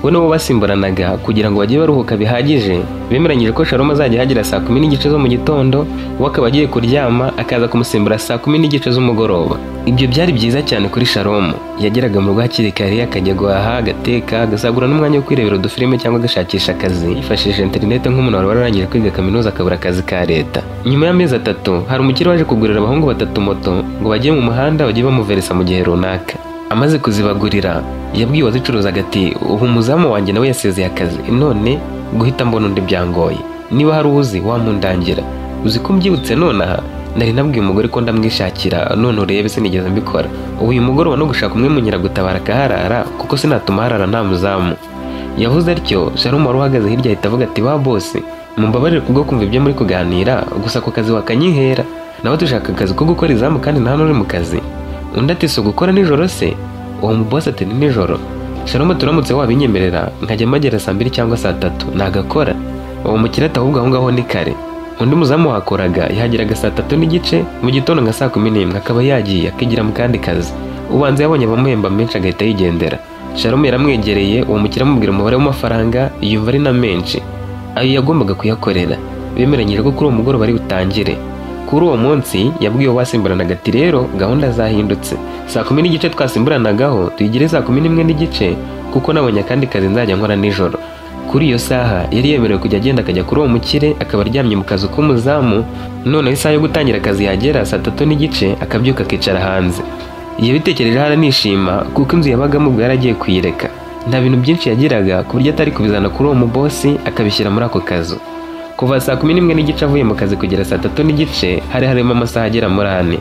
We nabo basimburanaga kugira ngo bajye baruhuka bihagije. Bemeranyije ko Shalom azajya ahagera saa 10:30 zo mu gitondo, we akaba agiye kuryama akaza kumusimbura saa 10:30 z'umugoroba. Ibyo byari byiza cyane kuri Shalom. Yageraga mu rugo hakiri kare, akajya guhaha, agateka, agasagura n'umwanya wo kwirebera udufilime cyangwa agashakisha akazi yifashishije interineti nk'umuntu wari wararangije kwiga kaminuza akabura akazi ka leta. Nyuma y'amezi 3 hari umukire waje kugurira abahungu 3 moto ngo bajye mu muhanda bajye bamuveresa mu gihe runaka. Amaze kuzibagurira, Yabwiye uwazicuruzaga ati ubu umuzamu wanjye nawe yasezeye akazi, none guhita mbona undi byangoye, niba hari uwuzi wamundangira. Uzi ko mbyibutse nonaha, nari nabwiye umugore ko ndamwishakira, none urebe sinigeze mbikora. Ubu uyu mugoroba no gushaka umwe mu nyiragutabara akaharara, kuko sinatuma harara nta muzamu. Yavuze atyo, Shalom wari uhagaze hirya ahita avuga ati ba bosi, mumbabarire kubwo kumva ibyo muri kuganira, gusa ako kazi wakanyihera, nawe dushaka akazi ko gukora izamu kandi nta n'uri mu kazi. Undi ati si gukora nijoro se? Uwo mubosi ati ni nijoro. Shalom turamutse wabinyemerera nkajya mpagera saa 2 cyangwa saa 3 nagakora. Uwo mukire ati ahubwo aho ngaho ni kare. Undi muzamu wakoraga yahageraga saa 3:15 mu gitondo nka saa 11 akaba yagiye akigira mu kandi kazi. Ubanza yabonye abamuhemba menshi agahita yigendera. Shalom yaramwegereye, uwo mukire amubwira umubare w'amafaranga yumva ari na menshi ayo yagombaga kuyakorera. Bemeranyije ko kuri uwo mugoroba ari butangire. Kuri uwo munsi yabwiye uwo basimburanaga ati rero gahunda zahindutse, saa 10:15 twasimburanagaho tuyigire saa 11:15 kuko nabonye akandi kazi nzajya nkora nijoro. Kuri iyo saha yari yemerewe kujya agenda akajya kuri uwo mukire akaba aryamye mu kazu k'umuzamu, noneho isaha yo gutangira akazi yagera saa 3:15 akabyuka akicara hanze. Yabitekereje aranishima kuko inzu yabagamo ubwo yaragiye kuyireka. Nta bintu byinshi yagiraga ku buryo atari kubizana kuri uwo mubosi akabishyira muri ako kazu. Kuva saa 11:15 avuye mu kazi kugera saa 3:15 hari harimo amasaha agera muri 4.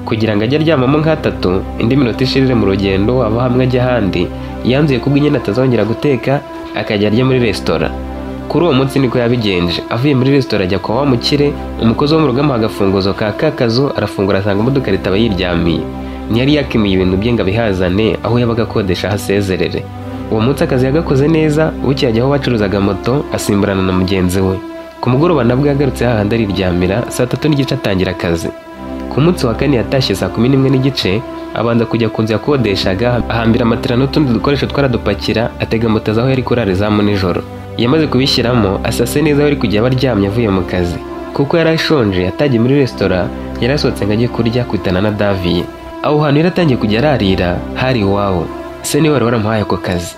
Kugira ngo ajye aryamamo nka 3, indi minota ishirire mu rugendo ava hamwe ajya ahandi, yanzuye kubwo nyine atazongera guteka akajya arya muri resitora. Kuri uwo munsi niko yabigenje, avuye muri resitora ajya kwa wa mukire, umukozi wo mu rugo amuha agafunguzo ka kazu, arafungura asanga imodoka ritaba yiryamiye. Ntiyari yakimuye ibintu bye ngo abihazane aho yabaga akodesha ahasezerere. Uwo munsi akazi yagakoze neza, bukeye ajya aho bacuruzaga moto asimburana na mugenzi we. Ku mugoroba nabwo yagarutse hahandi ariryamira, saa 3:15 atangira akazi. Ku munsi wa kane yatashye saa 11:15, abanza kujya ku nzu yakodeshaga, ahambira matera n'utundi dukoresho twaradupakira, atega moto aho yari kurara izamu nijoro. Yamaze kubishyiramo asase neza aho yari kujya aba aryamye avuye mu kazi. Kuko yari ashonje atagiye muri resitora, yarasohotse ngo ajye kurya kwitana na Daviye. Aho hantu yaratangiye kujya ararira hari iwabo, se niwe wari waramuhaye ako kazi.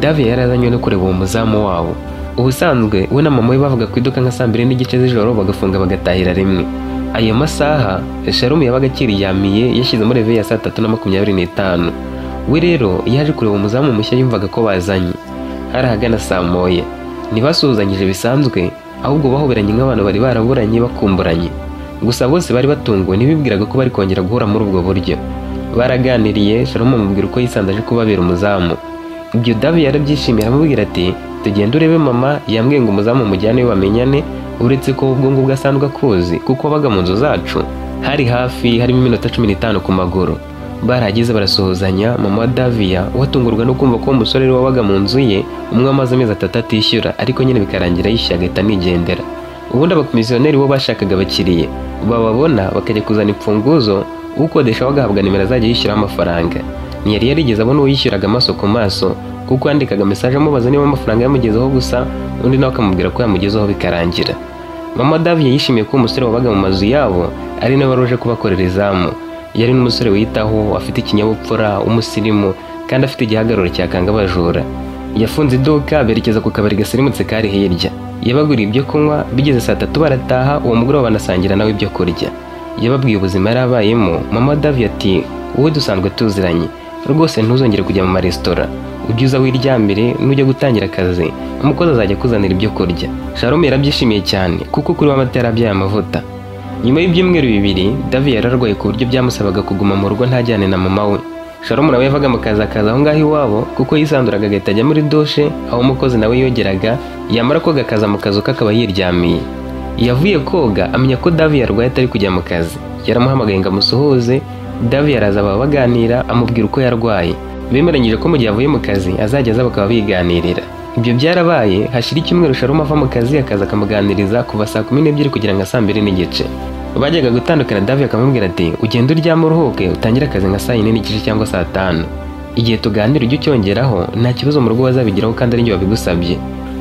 Daviye yarazanywe no kureba uwo muzamu wabo. Ubusanzwe we na mama we bavuga ku iduka nka saa 2:15 z'ijoro bagafunga bagatahira rimwe. Ayo masaha Shalom yabaga akiryamiye yashyizemo reve ya saa 3:25. We rero yaje kureba umuzamu mushya yumvaga ko bazanye. Hari ahagana saa 1. Ntibasuhuzanyije bisanzwe, ahubwo bahoberanye nk'abantu bari baraburanye bakumburanye. Gusa bose bari batunguwe, ntibibwiraga ko bari kongera guhura muri ubwo buryo. Baraganiriye, Shalom amubwira uko yisanze aje kubabera umuzamu. Ibyo Davi yarabyishimiye aramubwira ati tugende urebe mama, yambwiye ngo umuzamu mujyane bamenyane, uretse ko ubwo ngubwo asanzwe akuzi kuko wabaga mu nzu zacu. Hari hafi harimo iminota 15 ku maguru. Barageze barasuhuzanya, mama wa Daviya watungurwa no kumva ko umusore wabaga mu nzu ye umwe amaze amezi 3 atishyura, ariko nyine bikarangira yishyuye agahita anigendera. Ubundi abakomisiyoneri bo bashakaga abakiriye bababona bakajya kuzana imfunguzo, ukodesha wagahabwa nimero azajya yishyuraho amafaranga. Ntiyari yarigeze abona uwo yishyuraga amaso ku maso, kuko yandikaga mesaje amubaza niba amafaranga yamugezeho gusa, undi nawe akamubwira ko yamugezeho bikarangira. Mama Daviye yishimiye ko umusore wabaga mu mazu yabo ari nawe wari uje kubakorera izamu. Yari n'umusore wiyitaho, afite ikinyabupfura, umusirimu kandi afite igihagararo cyakanga abajura. Yafunze iduka berekeza ku kabari gasirimutse kari hirya. Yabaguriye ibyo kunywa, bigeze saa 3 barataha, uwo mugoroba banasangira nawe ibyo kurya. Yababwiye ubuzima yari abayemo. Mama Daviye ati wowe dusanzwe tuziranye, rwose ntuzongere kujya mu maresitora, ujye uza wiryamire, nujya gutangira akazi umukozi azajya akuzanira ibyo kurya. Shalom yarabyishimiye cyane kuko kuri we amata yarabyaye amavuta. Nyuma y'ibyumweru 2 Davi yararwaye ku buryo byamusabaga kuguma mu rugo ntajyane na mama we. Shalom nawe yavaga mu kazi akaza aho ngaho iwabo, kuko yisanduraga agahita ajya muri dushe aho umukozi nawe yogeraga, yamara koga akaza mu kazu kakaba yiryamiye. Yavuye koga amenya ko Davi yarwaye atari kujya mu kazi. Yaramuhamagaye ngo amusuhuze, Davi araza baba baganira amubwira uko yarwaye. Bemeranyije ko mu gihe avuye mu kazi azajya aza bakaba biganirira. Ibyo byarabaye, hashira icyumweru Shalom ava mu kazi akaza akamuganiriza kuva saa 12 kugera nka saa 2:15. Bajyaga gutandukana, Davi akamubwira ati ugende uryame uruhuke utangire akazi nka saa 4:15 cyangwa saa 5. Igihe tuganira ujye ucyongeraho, nta kibazo mu rugo bazabigiraho kandi ari njye wabigusabye.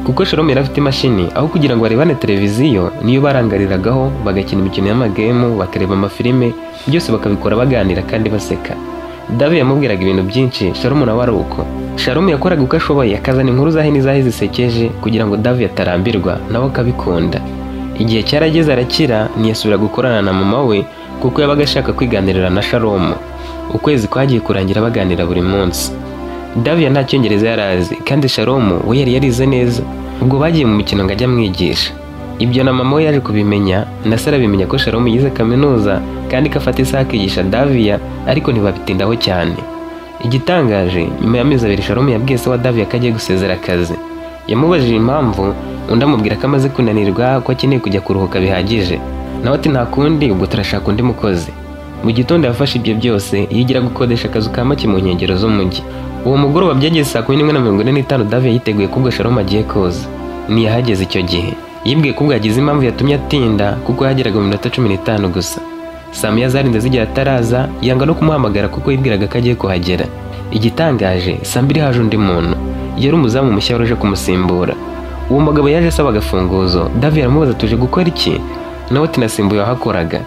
Kuko Shalom yari afite imashini, aho kugira ngo barebane televiziyo niyo barangariragaho, bagakina imikino y'amagemu, bakareba amafilime, byose bakabikora baganira kandi baseka. Davi yamubwiraga ibintu byinshi, Shalom nawe ari uko. Shalom yakoraga uko ashoboye akazana inkuru zahe n'izahe zisekeje kugira ngo Davi atarambirwa, nawe akabikunda. Igihe cyarageze arakira, ntiyasubira gukorana na mama we kuko yabaga ashaka kwiganirira na Shalom. Ukwezi kwagiye kurangira baganira buri munsi. Davia nta cyongereza yarazi kandi Shalom we yari yarize neza. Ubwo bagiye mu mikino ngo ajye amwigisha. Ibyo na mama we yaje kubimenya, na se arabimenya ko Shalom yize kaminuza kandi ko afata isaha akigisha Davia, ariko ntibabitindaho cyane. Igitangaje, nyuma y'amezi 2 Shalom yabwiye se wa Davia ko agiye gusezera akazi. Yamubajije impamvu, undi amubwira ko amaze kunanirwa, ko akeneye kujya kuruhuka bihagije. Nawe ati nta kundi, ubwo turashaka undi mukozi. Mu gitondo yafashe ibyo byose, yigira gukodesha akazu ka make mu nkengero z'umujyi. Uwo mugoroba byageze saa 11:45 Davia yiteguye ko ubwo Shalom agiye koza. Ntiyahageze icyo gihe. Yibwiye ko ubwo yagize impamvu yatumye atinda, kuko yahageraga mu minota 15 gusa. Saa 1 zarinze zigera ataraza, yanga no kumuhamagara kuko yibwiraga ko agiye kuhagera. Igitangaje, saa 2 haje undi muntu. Yari umuzamu mushya wari uje kumusimbura. Uwo mugabo yaje asaba agafunguzo. Davia aramubaza tuje gukora iki? Nawe ati nasimbuye wahakoraga.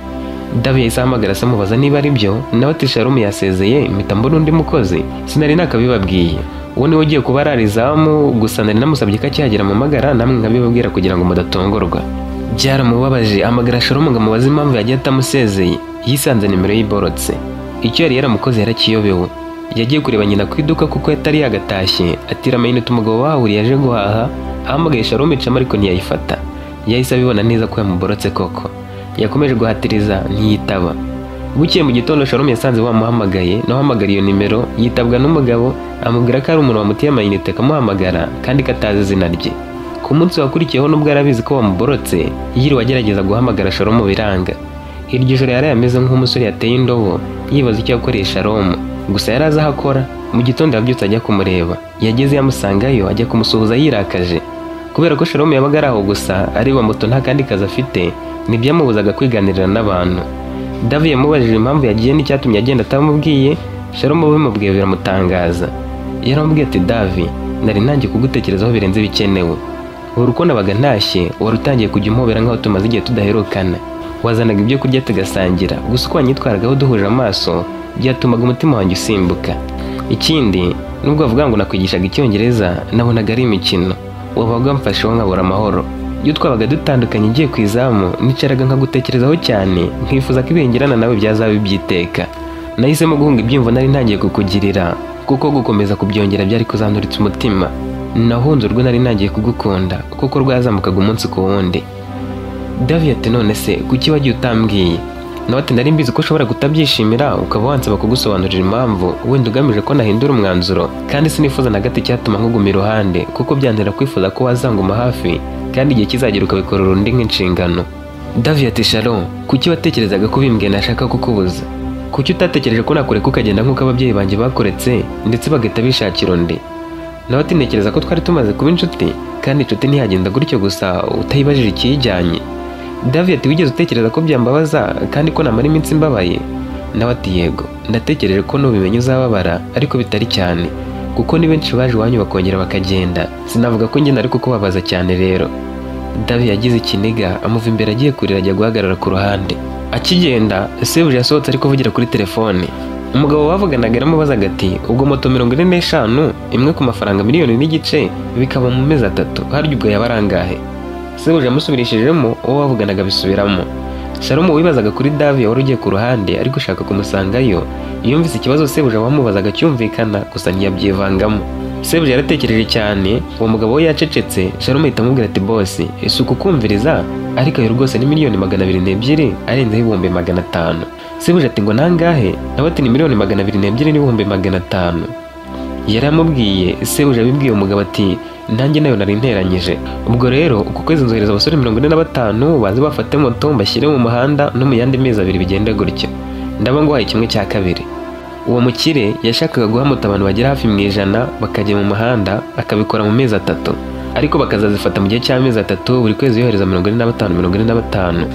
Davia yahise ahamagara se amubaza niba ari byo, nawe ati Shalom yasezeye, mpita mbona undi mukozi, sinari nakabibabwiye. Uwo niwe ugiye kuba ararizamu, gusa nari namusabye ko akihagera ampamagara namwe nkabibabwira kugira ngo mudatongorwa. Byaramubabaje, ahamagara Shalom ngo amubaze impamvu yagiye atamusezeye. Yisanze nimero ye iborotse. Icyo yari yaramukoze yarakiyobewe. Yagiye kureba nyina ku iduka kuko yatari yagatashye, atira amayinite umugabo wahahuriye aje guhaha, ahamagaye Shalom icamo ariko ntiyayifata. Yahise abibona neza ko yamuborotse koko. Yakomeje guhatiriza ntiyitaba. Bukeye mu gitondo Shalom yasanze bamuhamagaye, naho ahamagara iyo nimero yitabwa n'umugabo, amubwira ko ari umuntu wamutiye amayinite akamuhamagara kandi ko atazi izina rye. Ku munsi wakurikiyeho nubwo yarabizi ko bamuborotse, yiriwe agerageza guhamagara Shalom biranga. Iryo joro yari ameze nk'umusore yateye indobo, yibaza icyo yakoreye Shalom. Gusa yari azi aho akora. Mu gitondo yabyutse ajya kumureba. Yageze yamusangayo ajya kumusuhuza yirakaje. Kubera ko Shalom yabaga ari aho gusa, areba moto nta kandi kazi afite, ntibyamubuzaga kwiganirira n'abantu. Davia yamubajije impamvu yagiye n'icyatumye agenda atamubwiye. Shalom bimubwiye biramutangaza. Yaramubwiye ati Davi, nari ntangiye kugutekerezaho birenze ibikenewe. Buri uko nabaga ntashye, wari utangiye kujya umpobera nk'aho tumaze igihe tudaherukana. Wazanaga ibyo kurya tugasangira, gusa uko wanyitwaragaho duhuje amaso byatumaga umutima wanjye usimbuka. Ikindi, nubwo bavuga ngo nakwigishaga icyongereza, nabonaga ari imikino. Wabaga wamfasheho nkabura amahoro. Iyo twabaga dutandukanye ngiye ku izamu, nicaraga nkagutekerezaho cyane, nkifuza ko ibingerana nawe byazaba ibyiteka. Nahisemo guhunga ibyumvo nari ntangiye kukugirira, kuko gukomeza kubyongera byari kuzanduritsa umutima. Nahunze urwo nari ntangiye kugukunda, kuko rwazamukaga umunsi ku wundi. Davia ati none se kuki wagiye utambwiye? Nawe ati nari mbizi ko ushobora kutabyishimira, ukaba wansaba kugusobanurira impamvu, wenda ugamije ko nahindura umwanzuro, kandi sinifuza na gato icyatuma nkuguma iruhande, kuko byantera kwifuza ko wazanguma hafi, kandi igihe kizagera ukabikorera undi nk'inshingano. Davia ati Shalom, kuki watekerezaga ko bimbwiye nashaka kukubuza? Kuki utatekereje ko nakureka ukagenda nk'uko ababyeyi banjye bakuretse, ndetse bagahita bishakira undi? Nawe ati ntekereza ko twari tumaze kuba inshuti, kandi inshuti ntiyagenda gutyo gusa utayibajije ikiyijyanye. Davia ati wigeze utekereza ko byambabaza kandi ko namara iminsi mbabaye? Nawe ati yego, ndatekereje ko nubimenya uzababara, ariko bitari cyane, kuko ni benshi baje iwanyu bakongera bakagenda, sinavuga ko njye nari kukubabaza cyane rero. Davia yagize ikiniga, amuva imbere agiye kurira ajya guhagarara ku ruhande. Akigenda, sebuja yasohotse ari kuvugira kuri telefone. Umugabo bavuganaga yaramubazaga ati ubwo moto 45 imwe ku mafaranga 1.5 miliyoni bikaba mu mezi 3, harya ubwo yaba arangahe? Sebuja yamusubirishijemo, uwo bavuganaga bisubiramo. Shalom wibazaga kuri Davia wari ugiye ku ruhande ariko ushaka kumusangayo, yumvise ikibazo sebuja wamubazaga cyumvikana, gusa ntiyabyivangamo. Sebuja yaratekereje cyane, uwo mugabo we yacecetse. Shalom ahita amubwira ati bosi, isuku kumviriza, ariko ayo rwose ni 202,500,000 arenzeho 500,000. Sebuja ati ngo nangahe? Nawe ati ni 202,500,000. Yaramubwiye, sebuja abibwiye umugabo ati nanjye nayo nari nteranyije. Ubwo rero uku kwezi nzohereza abasore 45 baze bafate moto mbashyire mu muhanda, no mu yandi mezi 2 bigenda gutyo. Ndaba nguhaye 1/2. Uwo mukire yashakaga guha moto abantu bagera hafi mu 100 bakajya mu muhanda, akabikora mu mezi 3, ariko bakazazifata mu gihe cy'amezi 3, buri kwezi yohereza 45 45.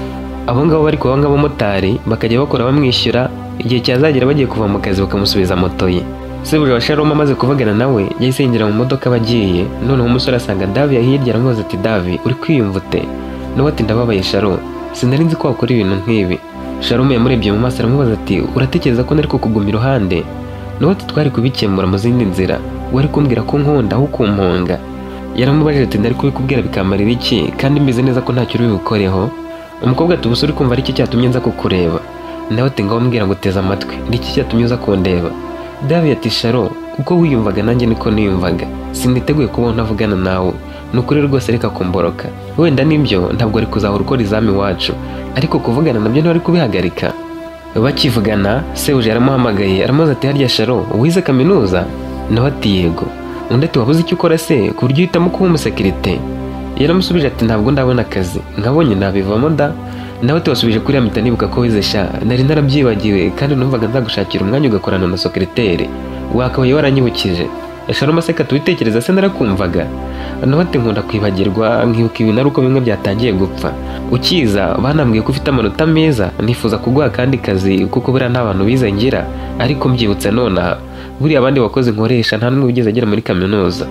Abo ngabo bari kuba nk'abamotari, bakajya bakora bamwishyura, igihe cyazagera bagiye kuva mu kazi bakamusubiza moto ye. Sebuja wa Shalom amaze kuvugana nawe, yahise yinjira mu modoka bagiye. Noneho umusore asanga Davia hirya, aramubaza ati Davi, uri kwiyumva ute? Nawe ati ndababaye Shalom, sinari nzi ko wakora ibintu nk'ibi. Shalom yamurebye mu maso aramubaza ati uratekereza ko nari kukuguma iruhande? Nawe ati twari kubikemura mu zindi nzira, wari kumbwira ko nkunda aho kumpunga. Yaramubajije ati ndari kubikubwira bikamarira iki, kandi mbizi neza ko ntacyo uri bukoreho? Umukobwa ati ubuse uri kumva ari iki cyatumye nza kukureba? Nawe ati ngaho mbwira ngo uteze amatwi, ni iki cyatumye uza kundeba? Davia ati Sharo, Uko wiyumvaga nanjye niko niyumvaga, siniteguye kubaho ntavugana nawe, ni ukuri rwose reka kumboroka. Wenda nibyo ntabwo ari kuzahora ukora izamu iwacu, ariko kuvugana nabyo ntiwari kubihagarika. Bakivugana sebuja yaramuhamagaye aramubaza ati harya Sharo wize kaminuza? Nawe ati yego. Undi ati wabuze icyo ukora se ku buryo uhitamo kuba umusekirite? Yaramusubije ati ntabwo ndabona akazi, nkabonye nabivamo da. Nawe ati wasubije kuri ya mpita nibuka ko wize sha, nari narabyibagiwe kandi numvaga nzagushakira umwanya ugakorana na sekreteri, wakabaye waranyibukije. Shalom aseka tubitekereza se narakumvaga. Nawe ati nkunda kwibagirwa nkibuka ibintu ari uko bimwe byatangiye gupfa. Ukiza banambwiye ko ufite amanota meza, nifuza kuguha akandi kazi kuko buriya nta bantu bize ngira, ariko mbyibutse nonaha buriya abandi bakozi nkoresha nta n'umwe wigeze agera muri kaminuza,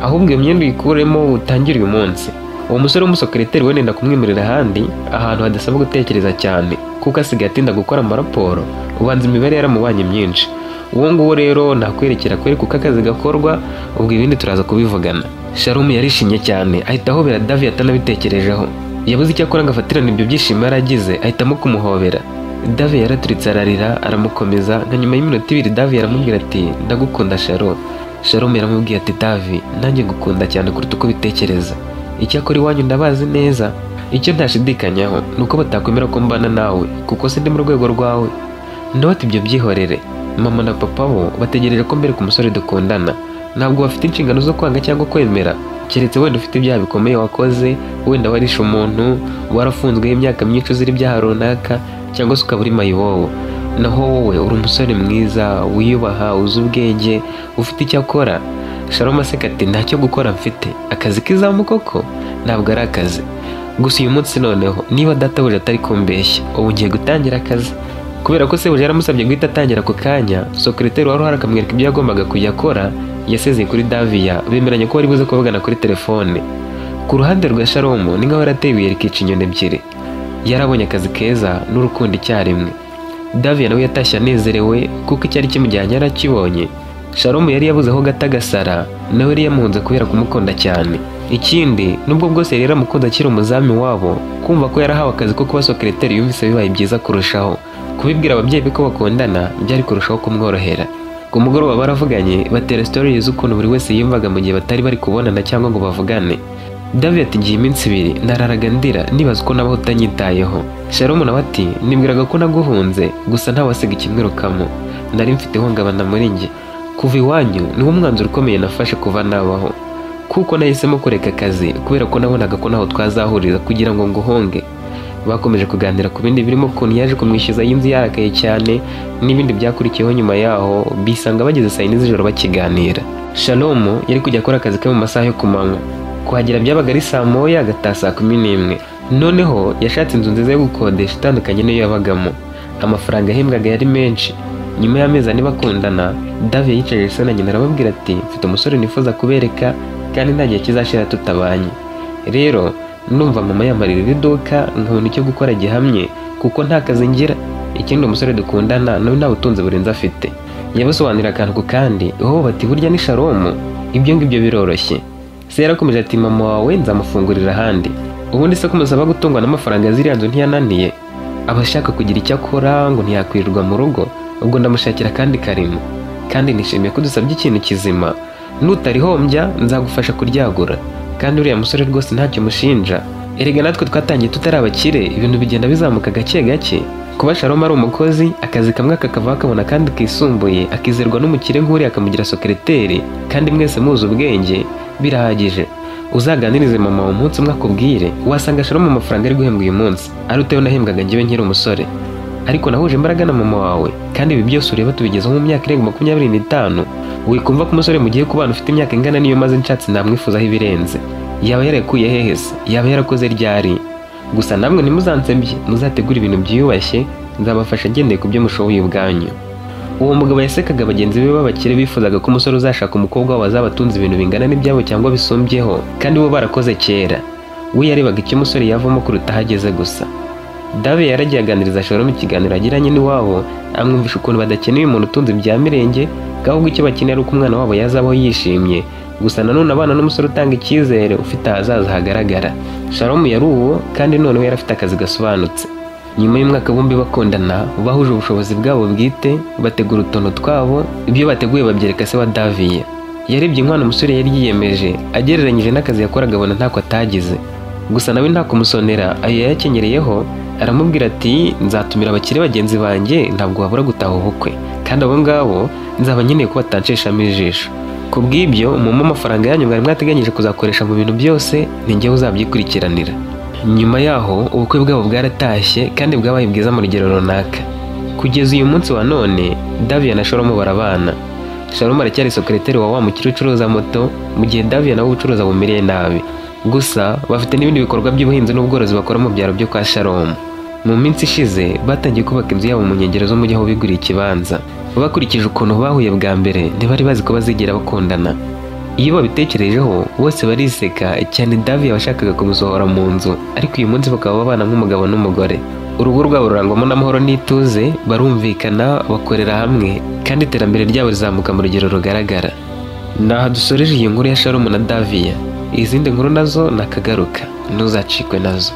ahubwo iyo myenda uyikuremo utangire uyu munsi. Uwo musore w'umusekreteri we nenda kumwimirira ahandi ahantu hadasaba gutekereza cyane, kuko asigaye atinda gukora amaraporo, ubanza imibare yaramubanye myinshi. Uwo nguwo rero nakwerekera kwereka uko akazi gakorwa, ubwo ibindi turaza kubivugana. Shalom yarishimye cyane ahita ahobera Davi atanabitekerejeho. Yabuze icyo akora ngo afatirane ibyo byishimo yaragize, ahitamo kumuhobera. Davi yaraturitse ararira aramukomeza, nka nyuma y'iminota ibiri Davi yaramubwira ati ndagukunda Shalom. Shalom yaramubwiye ati Davi nanjye ngukunda cyane kuruta uko bitekereza. Icyakora iwanyu ndabazi neza, icyo ntashidikanyaho ni uko batakwemera ko mbana nawe kuko se ndi mu rwego rwawe. Nawe ati ibyo byihorere, mama na papa bo bategereje ko mbereka umusore dukundana, ntabwo bafite inshingano zo kwanga cyangwa kwemera, keretse wenda ufite ibyaha bikomeye wakoze, wenda warishe umuntu, warafunzweho imyaka myinshi uzira ibyaha runaka, cyangwa se ukaba uri mayibobo. Naho wowe uri umusore mwiza wiyubaha, uzi ubwenge, ufite icyo akora. Shalom aseka ati ntacyo gukora mfite, akazi k'izamu koko ntabwo ari akazi. Gusa uyu munsi noneho niba databuja atari kumbeshya, ubu ngiye gutangira akazi. Kubera ko sebuja yaramusabye guhita atangira ako kanya, sekreteri wari uhari akamwereka ibyo yagombaga kujya akora, yasezeye kuri Daviya bemeranya ko bari buze kuvugana kuri telefone. Ku ruhande rwa Shalom ni nkaho yarateye ibuye rikica inyoni ebyiri, yarabonye akazi keza n'urukundo icyarimwe. Daviya nawe yatashye anezerewe kuko icyari kimujyanye yarakibonye. Shalom yari yabuze aho gata agasara, nawe yari yamuhunze kubera kumukunda cyane. Ikindi nubwo bwose yari yaramukunda akiri umuzamu wabo, kumva ko yarahawe akazi ko kuba sekreteri yumvise bibaye byiza kurushaho. Kubibwira ababyeyi be ko bakundana byari kurushaho kumworohera. Ku mugoroba baravuganye batera stories z'ukuntu buri wese yiyumvaga mu gihe batari bari kubonana cyangwa ngo bavugane. David ati ngiye iminsi ibiri nararaga ndira nibaza uko nabaho utanyitayeho. Shalom nawe ati nibwiraga ko naguhunze gusa ntawasiga ikimwirukamo, nari mfite ihungabana muri njye. Kuva iwanyu niwo mwanzuro ukomeye nafashe kuva nabaho, kuko nahisemo kureka akazi kubera ko nabonaga ko naho twazahurira kugira ngo nguhonge. Bakomeje kuganira ku bindi birimo ukuntu yaje kumwishyuza y'inzu yarakaye cyane n'ibindi byakurikiyeho nyuma yaho, bisanga bageze saa yine z'ijoro bakiganira. Shalom yari kujya akora akazi ke mu masaha yo ku manywa, kuhagera byabaga ari saa moya agataha saa 11. Noneho yashatse inzu nziza yo gukodesha itandukanye n'iyo yabagamo. Amafaranga yahembwaga yari menshi. Nyuma y'amezi ane bakundana, Davi yicaje se na nyina arababwira ati mfite umusore nifuza kubereka kandi nta gihe kizashira tutabanye. Rero ndumva mama yamarira iduka nkabona icyo gukora gihamye kuko nta kazi ngira. Ikindi umusore dukundana nawe nta butunzi burenze afite. Yabasobanurira akantu ku kandi, oh bati burya ni Shalom, ibyo ngibyo biroroshye. Se yarakomeje ati mama wawe nzamufungurira ahandi. Ubundi se kumusaba gutungwa n'amafaranga ziriya nzu ntiyananiye, aba ashaka kugira icyo akora ngo ntiyakwirirwa mu rugo, ubwo ndamushakira kandi karimo. Kandi nishimiye ko dusabye ikintu kizima, nutarihombya nzagufasha kuryagura. Kandi uriya musore rwose ntacyo mushinja, erega natwe twatangiye tutari abakire, ibintu bigenda bizamuka gake gake. Kuba Shalom ari umukozi, akazi kamwe kakava akabona kandi kisumbuye, akizerwa n'umukire nk'uriya akamugira sekreteri, kandi mwese muzi ubwenge, birahagije. Uzaganirize mama wawe umunsi umwe akubwire, wasanga Shalom amafaranga ari guhembwa uyu munsi aruta ayo nahembwaga njyewe nkiri umusore. Ariko nahuje imbaraga na mama wawe, kandi ibi byose ureba tubigezeho mu myaka irenga 25. Wikumva ko umusore mugiye kubana ufite imyaka ingana niyo maze nshatse namwifuzaho ibirenze. Yaba yarekuye hehe se? Yaba yarakoze ryari? Gusa namwe ntimuzansebye, muzategure ibintu byiyubashye, nzabafasha ngendeye ku byo mushoboye ubwanyu. Uwo mugabo yasekaga bagenzi be b'abakire bifuzaga ko umusore uzashaka umukobwa wabo azabatunza ibintu bingana n'ibyabo cyangwa bisumbyeho, kandi bo barakoze kera. We yarebaga icyo umusore yavamo kuruta aho ageze gusa. Davi yaragiye aganiriza Shalom ikiganiro agiranye n'iwabo, amwumvisha ukuntu badakeneye umuntu utunze ibya mirenge, ahubwo icyo bakeneye ari uko umwana wabo yazabaho yishimye. Gusa nanone abana n'umusore utanga icyizere ufite ahazaza hagaragara. Shalom yari uwo, kandi noneho yari afite akazi gasobanutse. Nyuma y'umwaka bombi bakundana, bahuje ubushobozi bwabo bwite, bategura utuntu twabo, ibyo bateguye babyereka se wa Daviya. Yarebye inkwano umusore yari yiyemeje, agereranyije n'akazi yakoraga abona ntako atagize. Gusa nawe nta kumusonera ayo yayakenyereyeho, aramubwira ati nzatumira abakire bagenzi banjye, ntabwo babura gutaha ubukwe, kandi abo ngabo nzaba nkeneye ko batanshishamo ijisho. Ku bw'ibyo mumpe amafaranga yanyu mwari mwateganyije kuzakoresha mu bintu byose, ni njyewe uzabyikurikiranira. Nyuma yaho ubukwe bwabo bwaratashye kandi bwabaye bwiza mu rugero runaka. Kugeza uyu munsi wa none Daviya na Shalomu barabana. Shalomu aracyari sekereteri wa mukire ucuruza moto, mu gihe Daviya nawe ubucuruza bumereye nabi. Gusa bafite n'ibindi bikorwa by'ubuhinzi n'ubworozi bakora mu byaro byo kwa Shalomu. Mu minsi ishize batangiye kubaka inzu yabo mu nkengero z'umujyi aho biguriye ikibanza. Bakurikije ukuntu bahuye bwa mbere, ntibari bazi ko bazigera bakundana. Iyo babitekerejeho bose bariseka cyane. Daviya washakaga kumusohora mu nzu, ariko uyu munsi bakaba babana nk'umugabo n'umugore. Urugo rwabo rurangwamo n'amahoro n'ituze, barumvikana, bakorera hamwe, kandi iterambere ryabo rizamuka mu rugero rugaragara. Naha dusoreje iyi nkuru ya Shalomu na Daviya. Izindi nkuru nazo nakagaruka, ntuzacikwe nazo.